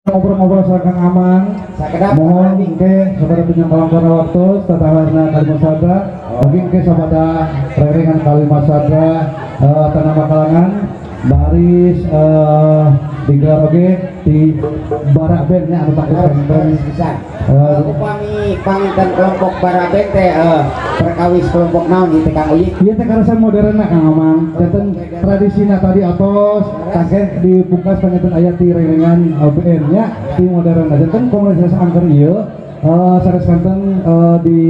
Ngobrol-ngobrol sareng Kang Amang. Mohon engke sabada penyangkalongkona waktu tatawarna Kalimasada. Oke engke sabada rerengan Kalimasada tanah Makalangan baris digelar oge di Barak Band nya anu takdir band pisan. Upami panginten kelompok Barak Band teh perkawis kelompok naon ieu teh Kang Uyi? Ieu teh karasan moderna Kang Amang. Janten tradisina tadi atos tangke dipungkas panginten aya ti rerengan band nya ti moderna. Janten komunitas angker ieu sanes kanten di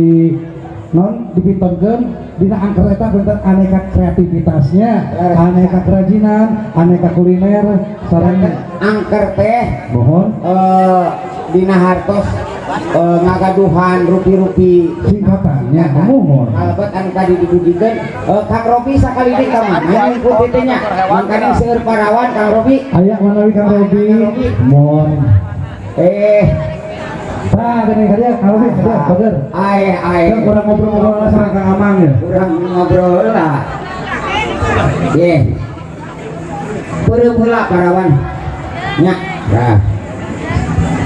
non dipintonkeun dina angker eta benten aneka kreativitasnya, aneka kerajinan, aneka kuliner sareng angker teh mohon dina hartos ngagaduhan rupi-rupi singkatannya mohon kalebet anu tadi didugikeun Kang Robi sakali deui ka mana ngikuti teh nya mangkaning seueur parawan Kang Robi aya manawi Kang Robi mohon tah geuning ka Kang Robi ka bager ae ae kurang ngobrol-ngobrol sareng Kang Amang ya kurang ngobrol lah ye peureum heula parawan nya tah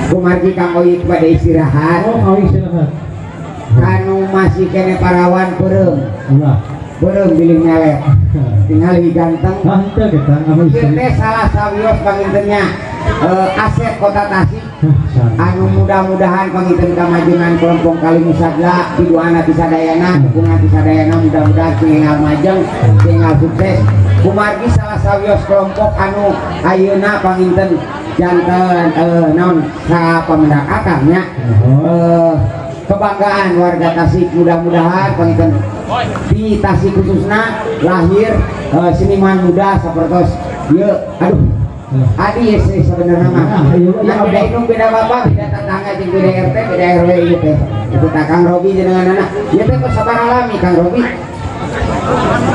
kumargi Kang Oyik pada istirahat. Oh, istirahat. Kanu masih kene parawan peureum. Ulah. Peureum bilih nyelek. Tingali ganteng. Hah, teu kita anu ieu teh salah sawios pangintennya. Aset Kota Tasik. Anu mudah-mudahan panginten kamajengan kelompok Kalimusadla piduana ti sadayana, dukungan ti sadayana mudah-mudahan tinggal majeng, tinggal sukses. Kumargi salah sawios kelompok anu ayeuna panginten janten naon sa pamendak akangnya kebanggaan warga Tasik mudah-mudahan panginten di Tasik khususna lahir seniman muda sapertos ieu aduh adi sih sebenarnya mah nah, beda indung beda bapak beda tetangga jeung beda RT beda RW ieu teh itu tah Kang Robi jenenganana ieu teh kok sabar alami Kang Robi.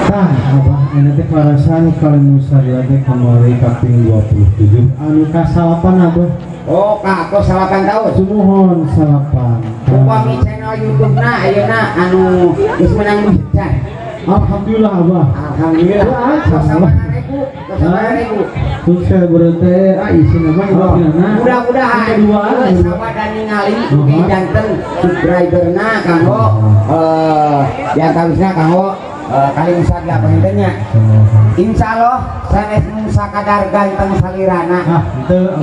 Tah abah ini teh karasan Kalimusadla teh kamari kaping 27 anu kasalapan abah. Oh ka tos 8 tahun. Sumuhun salapan. Upami channel YouTube-na ayeuna anu geus menang duit can. Alhamdulillah abah. Alhamdulillah. Tos sabaraha ribu? Tos sabaraha ribu? Subscriber teh ah isina mah mudah-mudahan sabada ningali di janten subscriberna kanggo diantawisna kanggo Kalimusadla pangintennya. Insyaallah sanes mung sakadar ganteng salirana.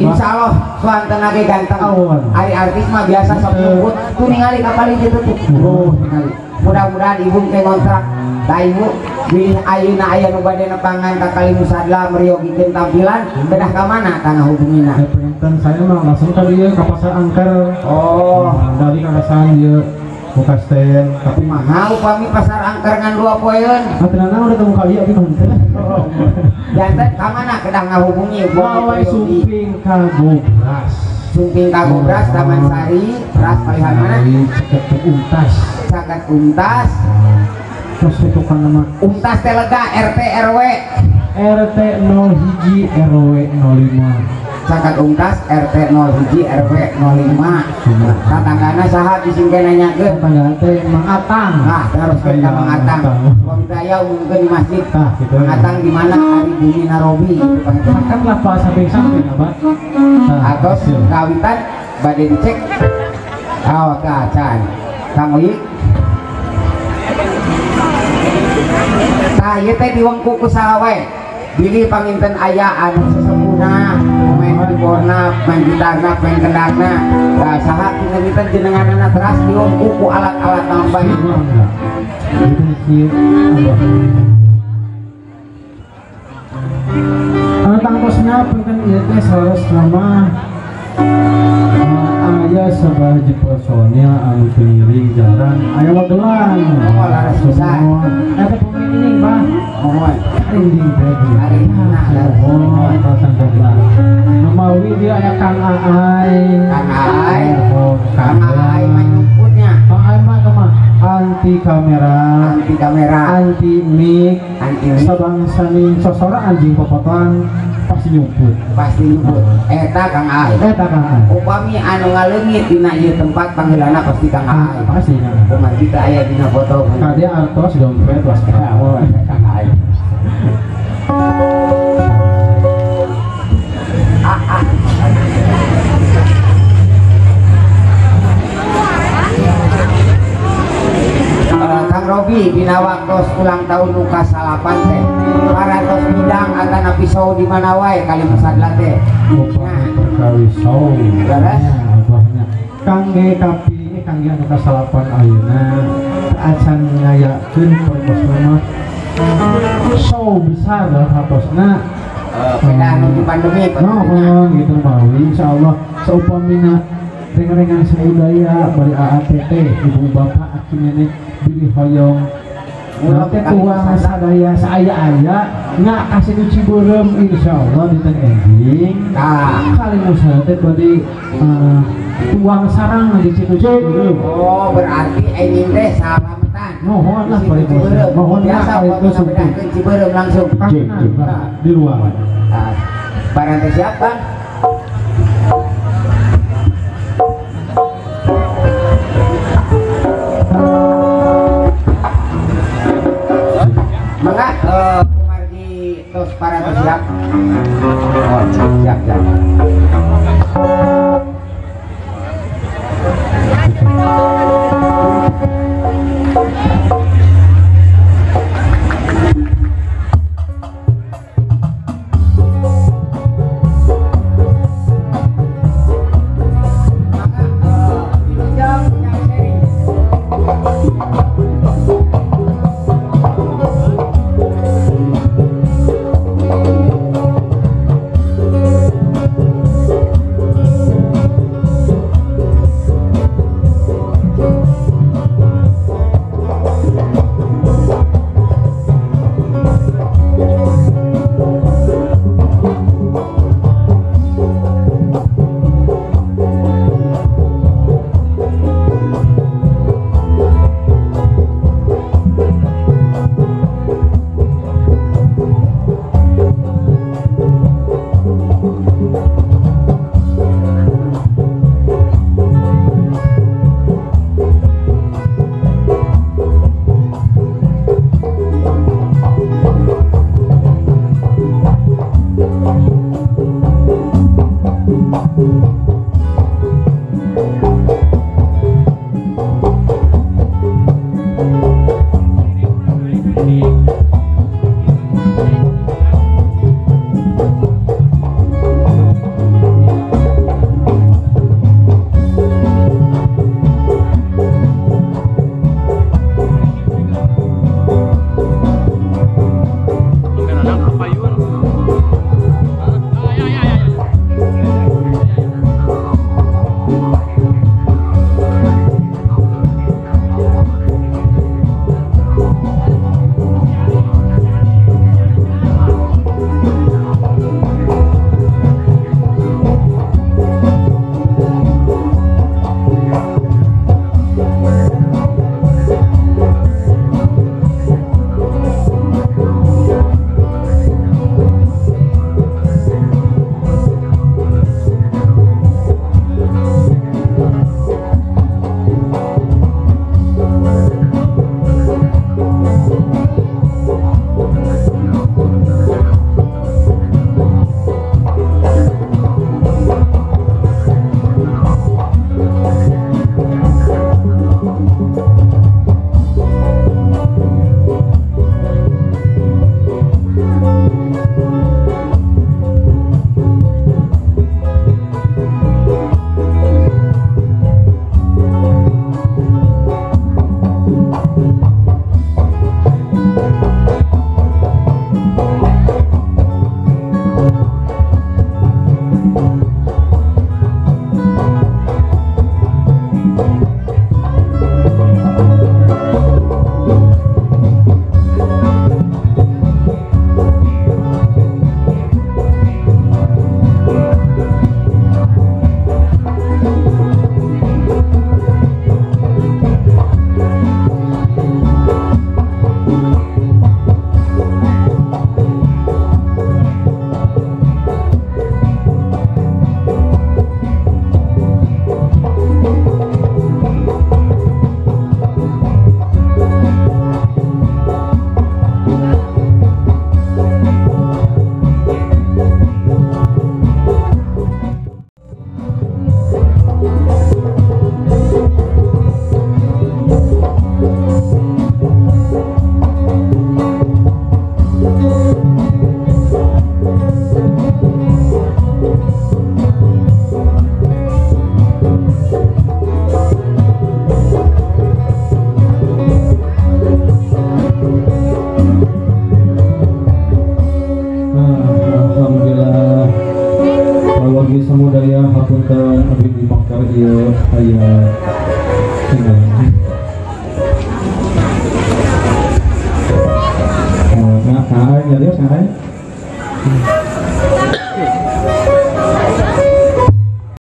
Insyaallah suantena ge ganteng. Ari artis mah biasa sok nyumput tuh ningali kapal ieu tuh. Oh, ningali. Mudah-mudahan ibu teh ngontrak ka ibu bilih ayeuna aya nu bade nepangan ka Kalimusadla meryogikeun tampilan kedah ka mana tah ngahubungina. Panginten saya mah langsung ka dieu ka pasar angker. Oh, dari karasan ieu muka stand tapi mahal upami pasar angker ngan 2 poeun. Haturana udah temu kali abi mah henteu. Janten ka mana kedah ngahubungi upami sumping ka Gobras. Sumping ka Gobras Taman Sari, Ras palihan mana? Caket Untas. Caket Untas. Terus tukang nama Untas teh lega RT RW. RT 01 RW 05. Caket Untas RT 01 RW 05. Tatanggana saha bising teh nanyakeun? Tatanggaan teh Mang Atang. Ah, terus ka Mang Atang. Wong daya umumkeun di masjid. Tah kitu. Mang Atang di mana? Ari Bumi Narobi. Kan lah pak samping-samping abah. Atos kawitan bade dicek. Oh, tah can. Kang Uyi. Tah ieu teh diwengku ku saha wae. Bilih panginten aya anu sesepuhna main keyboardna, main gitarna, main kendangna. Tah saha kinten jenenganana teras diwengku ku alat-alat naon bae. Anu tangtosna panginten ieu teh saleres nama aya sabaraha personil anu pengiring jaran aya wagelan. Oh, laras pisan. Eta pengiring bah. Mohon. Inding teh. Ari nah laras. Oh, tasan Mamawi dia aya Kang Aai. Kang Aai. Oh, Kang Aai mah nyumputnya. Kang Aai mah kumaha? Anti kamera, anti kamera, anti mic, anti mic. Sabangsani sosora anjing popotan pasti nyumput. Pasti nyumput. Eta Kang Aai. Eta Kang Aai. Upami anu ngaleungit dina ieu tempat panggilanna pasti Kang Aai. Pasti. Kumaha kita aya dina foto. Ka dia artos dompet waspada. Oh, Kang Aai. Ah, ah. Upami dina waktos ulang tahun nu kasalapan teh parantos midang atanapi show di mana wae Kalimusadla teh. Upami perkawis show. Leres? Abahnya kangge kapi kangge anu kasalapan ayeuna acan ngayakeun purpose mah show besar lah hatosna. Beda anu pandemi nuhun gitu mawi insyaallah saupamina reng-rengan sabudaya bari AATT ibu bapak aki nenek bilih hoyong nanti tuang sadaya saaya-aya nggak kasih nu Cibeureum insyaallah dinten enjing Kalimusadla teh bade tuang sarang di situ Cibeureum. Oh berarti enjing teh salametan nuhun lah bari nuhun biasa itu sumping Cibeureum langsung di luar. Barang teh siapa? Mangga kumargi tos para tos siap. Oh, siap siap. Neng.